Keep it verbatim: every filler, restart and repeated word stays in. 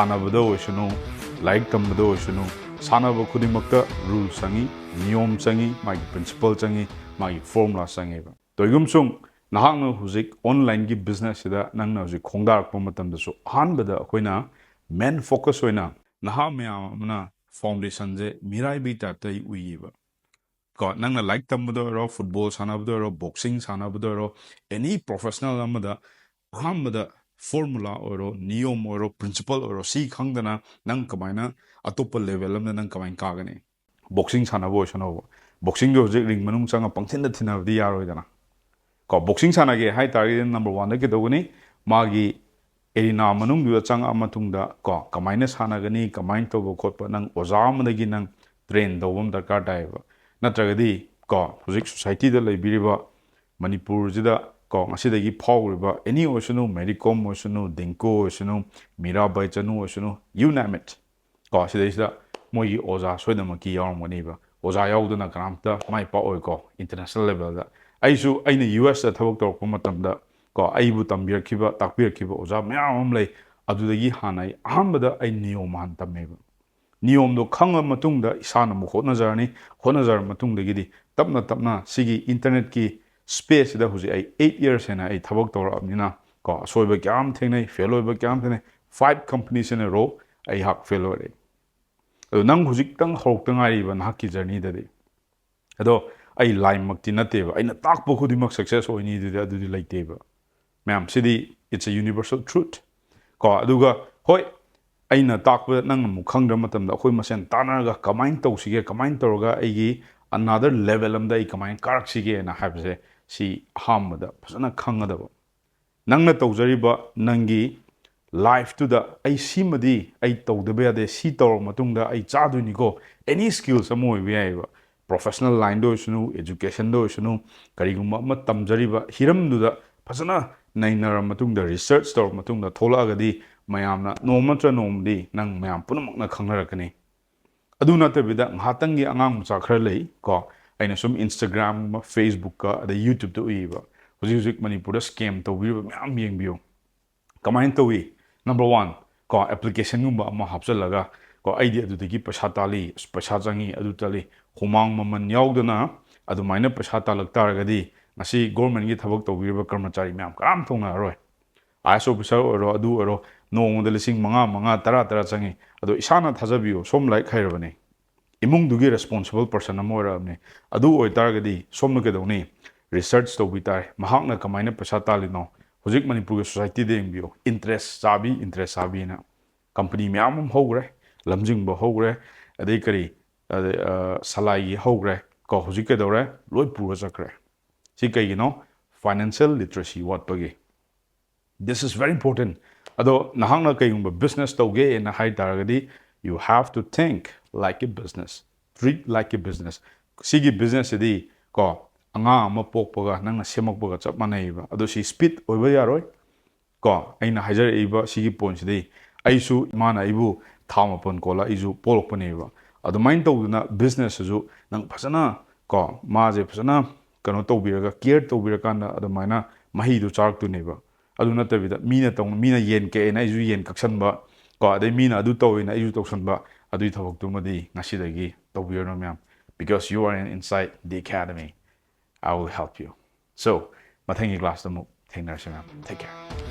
ꯁꯥꯟꯅꯕꯗ ꯑꯣꯏꯁꯅꯨ, ꯂꯥꯏꯔꯤꯛ ꯇꯝꯕꯗ ꯑꯣꯏꯁꯅꯨ, ꯁꯥꯟꯅꯕ ꯈꯨꯗꯤꯡꯃꯛꯇ rule ꯆꯪꯉꯤ, ꯅꯤꯌꯣꯝ ꯆꯪꯉꯤ, ꯃꯥꯒꯤ principle ꯆꯪꯉꯤ, ꯃꯥꯒꯤ formula ꯆꯪꯉꯦꯕ꯫ ꯇꯣꯏꯒꯨꯝꯁꯨꯡ, ꯅꯍꯥꯛꯅ ꯍꯧꯖꯤꯛ online ꯒꯤ business ꯁꯤꯗ ꯅꯪꯅ ꯍꯧꯖꯤꯛ ꯈꯣꯡꯗꯥꯔꯛꯄ ꯃꯇꯝꯗꯁꯨ ꯑꯍꯥꯟꯕꯗ ꯑꯩꯈꯣꯏꯅ main focus ꯑꯣꯏꯅ ꯅꯍꯥ ꯃꯌꯥꯝ ꯑꯃꯅ foundation ꯁꯦ ꯃꯤꯔꯥꯏꯕꯒꯤ type ꯇ ꯑꯩ ꯎꯏꯌꯦꯕ꯫ ꯀꯣ, ꯅꯪꯅ ꯂꯥꯏꯔꯤꯛ ꯇꯝꯕꯗ ꯑꯣꯏꯔꯣ, football ꯁꯥꯟꯅꯕꯗ ꯑꯣꯏꯔꯣ, boxing ꯁꯥꯟꯅꯕꯗ ꯑꯣꯏꯔꯣ, any professional ꯑꯃꯗ ꯑꯍꯥꯟꯕꯗ formula ꯑꯣꯏꯔꯣ, ꯅꯤꯌꯣꯝ ꯑꯣꯏꯔꯣ, principle ꯑꯣꯏꯔꯣ, ꯁꯤ ꯈꯪꯗꯅ ꯅꯪ ꯀꯃꯥꯏꯅ ꯑꯇꯣꯞꯄ level ꯑꯃꯗ ꯅꯪ ꯀꯃꯥꯏꯅ ꯀꯥꯒꯅꯤ? Boxing ꯁꯥꯟꯅꯕ ꯑꯣꯏꯁꯅꯣꯕ, boxing ꯗꯣ ꯍꯧꯖꯤꯛ ring ꯃꯅꯨꯡ ꯆꯪꯉ ꯄꯪꯊꯤꯟꯗ ꯊꯤꯟꯅꯕꯗꯤ ꯌꯥꯔꯣꯏꯗꯅ꯫ ꯀꯣ, boxing ꯁꯥꯟꯅꯒꯦ ꯍꯥꯏ ꯇꯥꯔꯒꯗꯤ number one ꯗ ꯀꯩꯗꯧꯒꯅꯤ? ꯃꯥꯒꯤ arena ꯃꯅꯨꯡꯗꯨꯗ ꯆꯪꯉꯛꯑ ꯃꯇꯨꯡꯗ, ꯀꯣ, ꯀꯃꯥꯏꯅ ꯁꯥꯟꯅꯒꯅꯤ, ꯀꯃꯥꯏꯅ ꯇꯧꯕ ꯈꯣꯠꯄ, ꯅꯪ ꯑꯣꯖꯥ ꯑꯃꯗꯒꯤ ꯅꯪ train ꯇꯧꯕ ꯑꯃ ꯗꯔꯀꯥꯔ ꯇꯥꯏꯌꯦꯕ꯫ ꯅꯠꯇ꯭ꯔꯒꯗꯤ, ꯀꯣ, ꯍꯧꯖꯤꯛ society ꯗ ꯂꯩꯕꯤꯔꯤꯕ ꯃꯅꯤꯄꯨꯔꯁꯤꯗ, ꯀꯣ, ꯉꯁꯤꯗꯒꯤ ꯐꯥꯎꯔꯤꯕ any ꯑꯣꯏꯁꯅꯨ, ꯃꯦꯔꯤ ꯀꯣꯝ ꯑꯣꯏꯁꯅꯨ, ꯗꯤꯡꯀꯣ ꯑꯣꯏꯁꯅꯨ, ꯃꯤꯔꯥꯕꯥꯏ ꯆꯅꯨ ꯑꯣꯏꯁꯅꯨ, you name it, ꯀꯣ, ꯁꯤꯗꯩꯁꯤꯗ ꯃꯣꯏꯒꯤ ꯑꯣꯖꯥ ꯁꯣꯏꯗꯅꯃꯛꯀꯤ ꯌꯥꯎꯔꯝꯒꯅꯤꯕ꯫ ꯑꯣꯖꯥ ꯌꯥꯎꯗꯅ ꯀꯅꯥꯝꯇ ꯃꯥꯏ ꯄꯥꯛꯑꯣꯏꯀꯣ, international level ꯗ꯫ ꯑꯩꯁꯨ, ꯑꯩꯅ U S ꯇ ꯊꯕꯛ ꯇꯧꯔꯛꯄ ꯃꯇꯝꯗ, ꯀꯣ, ꯑꯩꯕꯨ ꯇꯝꯕꯤꯔꯛꯈꯤꯕ, ꯇꯥꯛꯄꯤꯔꯛꯈꯤꯕ ꯑꯣꯖꯥ ꯃꯌꯥꯝ ꯑꯃ ꯂꯩ꯫ ꯑꯗꯨꯗꯒꯤ ꯍꯥꯟꯅ ꯑꯩ ꯑꯍꯥꯟꯕꯗ ꯑꯩ ꯅꯤꯌꯣꯝ ꯍꯥꯟꯅ ꯇꯝꯃꯦꯕ꯫ ꯅꯤꯌꯣꯝꯗꯣ ꯈꯪꯉ ꯃꯇꯨꯡꯗ ꯏꯁꯥꯅ ꯑꯃꯨꯛ ꯍꯣꯠꯅꯖꯔꯅꯤ꯫ ꯍꯣꯠꯅꯖꯔ ꯃꯇꯨꯡꯗꯒꯤꯗꯤ ꯇꯞꯅ ꯇꯞꯅ ꯁꯤꯒꯤ internet ꯀꯤ space ꯁꯤꯗ ꯍꯧꯖꯤꯛ ꯑꯩ eight years ꯍꯦꯟꯅ ꯑꯩ ꯊꯕꯛ ꯇꯧꯔꯛꯑꯕꯅꯤꯅ, ꯀꯣ, ꯑꯁꯣꯏꯕ ꯀꯌꯥ ꯑꯃ ꯊꯦꯡꯅꯩ, fail ꯑꯣꯏꯕ ꯀꯌꯥ ꯑꯃ ꯊꯦꯡꯅꯩ꯫ Five companies in a row ꯑꯩꯍꯥꯛ fail ꯑꯣꯏꯔꯛꯏ꯫ ꯑꯗꯣ ꯅꯪ ꯍꯧꯖꯤꯛꯇꯪ ꯍꯧꯔꯛꯇ ꯉꯥꯏꯔꯤꯕ ꯅꯍꯥꯛꯀꯤ journey ꯗꯗꯤ꯫ ꯑꯗꯣ ꯑꯩ ꯂꯥꯏꯃꯛꯇꯤ ꯅꯠꯇꯦꯕ, ꯑꯩꯅ ꯇꯥꯛꯄ ꯈꯨꯗꯤꯡꯃꯛ success ꯑꯣꯏꯅꯤ ꯑꯗꯨꯗꯤ, ꯑꯗꯨꯗꯤ ꯂꯩꯇꯦꯕ꯫ ꯃꯌꯥꯝ, ꯁꯤꯗꯤ it's a universal truth꯫ ꯀꯣ, ꯑꯗꯨꯒ ꯍꯣꯏ, ꯑꯩꯅ ꯇꯥꯛꯄꯗ ꯅꯪꯅ ꯑꯃꯨꯛ ꯈꯪꯗ꯭ꯔ ꯃꯇꯝꯗ ꯑꯩꯈꯣꯏ ꯃꯁꯦꯟ ꯇꯥꯟꯅꯔꯒ ꯀꯃꯥꯏꯅ ꯇꯧꯁꯤꯒꯦ, ꯀꯃꯥꯏꯅ ꯇꯧꯔꯒ ꯑꯩꯒꯤ another level ꯑꯃꯗ ꯑꯩ ꯀꯃꯥꯏꯅ ꯀꯥꯔꯛꯁꯤꯒꯦꯅ ꯍꯥꯏꯕꯁꯦ, ꯁꯤ ꯑꯍꯥꯟꯕꯗ ꯐꯖꯅ ꯈꯪꯒꯗꯕ꯫ ꯅꯪꯅ ꯇꯧꯖꯔꯤꯕ ꯅꯪꯒꯤ life ꯇꯨꯗ ꯑꯩ ꯁꯤꯃꯗꯤ ꯑꯩ ꯇꯧꯗꯕ ꯌꯥꯗꯦ, ꯁꯤ ꯇꯧꯔꯕ ꯃꯇꯨꯡꯗ ꯑꯩ ꯆꯥꯗꯣꯏꯅꯤꯀꯣ, any skills ꯑꯃ ꯑꯣꯏꯕ ꯌꯥꯏꯑꯕ, professional line ꯗ ꯑꯣꯏꯁꯅꯨ, education ꯗ ꯑꯣꯏꯁꯅꯨ, ꯀꯔꯤꯒꯨꯝꯕ ꯑꯃ ꯇꯝꯖꯔꯤꯕ ꯍꯤꯔꯝꯗꯨꯗ ꯐꯖꯅ ꯅꯩꯅꯔ ꯃꯇꯨꯡꯗ, research ꯇꯧꯔ ꯃꯇꯨꯡꯗ ꯊꯣꯛꯂꯛꯑꯒꯗꯤ ꯃꯌꯥꯝꯅ ꯅꯣꯡꯃ ꯅꯠꯇ꯭ꯔ ꯅꯣꯡꯃꯗꯤ ꯅꯪ ꯃꯌꯥꯝ ꯄꯨꯝꯅꯃꯛꯅ ꯈꯪꯅꯔꯛꯀꯅꯤ꯫ ꯑꯗꯨ ꯅꯠꯇꯕꯤꯗ ꯉꯥꯏꯍꯥꯛꯇꯪꯒꯤ ꯑꯉꯥꯡ ꯃꯆꯥ ꯈꯔ ꯂꯩ ꯀꯣ, ꯑꯩꯅ ꯁꯨꯝ Instagram ꯒꯨꯝꯕ, Facebook ꯀ, ꯑꯗꯩ YouTube ꯇ ꯎꯏꯌꯦꯕ, ꯍꯧꯖꯤꯛ ꯍꯧꯖꯤꯛ ꯃꯅꯤꯄꯨꯔꯗ scam ꯇꯧꯕꯤꯔꯤꯕ ꯃꯌꯥꯝ ꯌꯦꯡꯕꯤꯌꯨ꯫ ꯀꯃꯥꯏꯅ ꯇꯧꯏ? Number one, ꯀꯣ, applicationꯒꯨꯝꯕ ꯑꯃ ꯍꯥꯞꯆꯤꯜꯂꯒ, ꯀꯣ, ꯑꯩꯗꯤ ꯑꯗꯨꯗꯒꯤ ꯄꯩꯁꯥ ꯇꯥꯜꯂꯤ, ꯄꯩꯁꯥ ꯆꯪꯉꯤ, ꯑꯗꯨ ꯇꯥꯜꯂꯤ, ꯍꯨꯃꯥꯡ ꯃꯃꯜ ꯌꯥꯎꯗꯅ ꯑꯗꯨꯃꯥꯏꯅ ꯄꯩꯁꯥ ꯇꯥꯜꯂꯛ ꯇꯥꯔꯒꯗꯤ ꯉꯁꯤ governmentꯀꯤ ꯊꯕꯛ ꯇꯧꯕꯤꯔꯤꯕ ꯀꯔꯃꯆꯥꯔꯤ ꯃꯌꯥꯝ ꯀꯅꯥꯝ ꯇꯧꯅꯔꯔꯣꯏ꯫ IAS officer ꯑꯣꯏꯔꯣ, ꯑꯗꯨ ꯑꯣꯏꯔꯣ, ꯅꯣꯡꯃꯗ ꯂꯤꯁꯤꯡ ꯃꯉꯥ, ꯃꯉꯥ, ꯇꯔꯥ, ꯇꯔꯥ ꯆꯪꯉꯤ꯫ ꯑꯗꯣ ꯏꯁꯥꯅ ꯊꯥꯖꯕꯤꯌꯨ, ꯁꯣꯝ ꯂꯥꯏꯔꯤꯛ ꯍꯩꯔꯕꯅꯤ, ꯏꯃꯨꯡꯗꯨꯒꯤ responsible person ꯑꯃ ꯑꯣꯏꯔꯛꯑꯕꯅꯤ꯫ ꯑꯗꯨ ꯑꯣꯏꯇꯥꯔꯒꯗꯤ ꯁꯣꯝꯅ ꯀꯩꯗꯧꯅꯤ? Research ꯇꯧꯕꯤ ꯇꯥꯔꯦ, ꯃꯍꯥꯛꯅ ꯀꯃꯥꯏꯅ ꯄꯩꯁꯥ ꯇꯥꯜꯂꯤꯅꯣ꯫ ꯍꯧꯖꯤꯛ ꯃꯅꯤꯄꯨꯔꯒꯤ societyꯗ ꯌꯦꯡꯕꯤꯌꯨ, interest ꯆꯥꯕꯤ, interest ꯆꯥꯕꯤꯅ꯫ Company ꯃꯌꯥꯝ ꯑꯃ ꯍꯧꯈ꯭ꯔꯦ, ꯂꯝꯖꯤꯡꯕ ꯍꯧꯈ꯭ꯔꯦ, ꯑꯗꯩ ꯀꯔꯤ, ꯑꯗꯩ, ꯑ, ꯁꯂꯥꯏꯒꯤ ꯍꯧꯈ꯭ꯔꯦ, ꯀꯣ, ꯍꯧꯖꯤꯛ ꯀꯩꯗꯧꯔꯦ? ꯂꯣꯏ ꯄꯨꯔ ꯆꯠꯈ꯭ꯔꯦ꯫ ꯁꯤ ꯀꯩꯒꯤꯅꯣ? Financial literacy ꯋꯥꯠꯄꯒꯤ꯫ This is very important. ꯑꯗꯣ ꯅꯍꯥꯛꯅ ꯀꯩꯒꯨꯝꯕ business ꯇꯧꯒꯦꯅ ꯍꯥꯏ ꯇꯥꯔꯒꯗꯤ, you have to think like a business, treat like a business. ꯁꯤꯒꯤ businessꯁꯤꯗꯤ, ꯀꯣ, ꯑꯉꯥꯡ ꯑꯃ ꯄꯣꯛꯄꯒ ꯅꯪꯅ ꯁꯦꯝꯃꯛꯄꯒ ꯆꯞ ꯃꯥꯟꯅꯩꯕ꯫ ꯑꯗꯣ ꯁꯤ speed ꯑꯣꯏꯕ ꯌꯥꯔꯣꯏ꯫ ꯀꯣ, ꯑꯩꯅ ꯍꯥꯏꯖꯔꯛꯏꯕ ꯁꯤꯒꯤ pointꯁꯤꯗꯤ, ꯑꯩꯁꯨ, ꯏꯃꯥꯅ ꯑꯩꯕꯨ ꯊꯥ ꯃꯥꯄꯟ ꯀꯣꯜꯂ ꯑꯩꯁꯨ ꯄꯣꯛꯂꯛꯄꯅꯦꯕ꯫ ꯑꯗꯨꯃꯥꯏꯅ ꯇꯧꯗꯅ businessꯁꯤꯁꯨ ꯅꯪ ꯐꯖꯅ, ꯀꯣ, ꯃꯥꯁꯦ ꯐꯖꯅ ꯀꯩꯅꯣ ꯇꯧꯕꯤꯔꯒ, care ꯇꯧꯕꯤꯔꯀꯥꯟꯗ ꯑꯗꯨꯃꯥꯏꯅ ꯃꯍꯩꯗꯣ ꯆꯥꯔꯛꯇꯣꯏꯅꯦꯕ꯫ ꯑꯗꯨ ꯅꯠꯇꯕꯤꯗ ꯃꯤꯅ ꯇꯧ-, ꯃꯤꯅ ꯌꯦꯟ ꯀꯛꯑꯦꯅ ꯑꯩꯁꯨ ꯌꯦꯟ ꯀꯛꯁꯟꯕ, ꯀꯣ, ꯑꯗꯩ ꯃꯤꯅ ꯑꯗꯨ ꯇꯧꯋꯦꯅ ꯑꯩꯁꯨ ꯇꯧꯁꯟꯕ, ꯑꯗꯨꯒꯤ ꯊꯕꯛꯇꯨꯃꯗꯤ ꯉꯁꯤꯗꯒꯤ ꯇꯧꯕꯤꯔꯅꯨ ꯃꯌꯥꯝ, because you are in, inside the academy. I will help you. So, ꯃꯊꯪꯒꯤ classꯇ ꯑꯃꯨꯛ ꯊꯦꯡꯅꯔꯁꯤ ꯃꯌꯥꯝ꯫ Take care.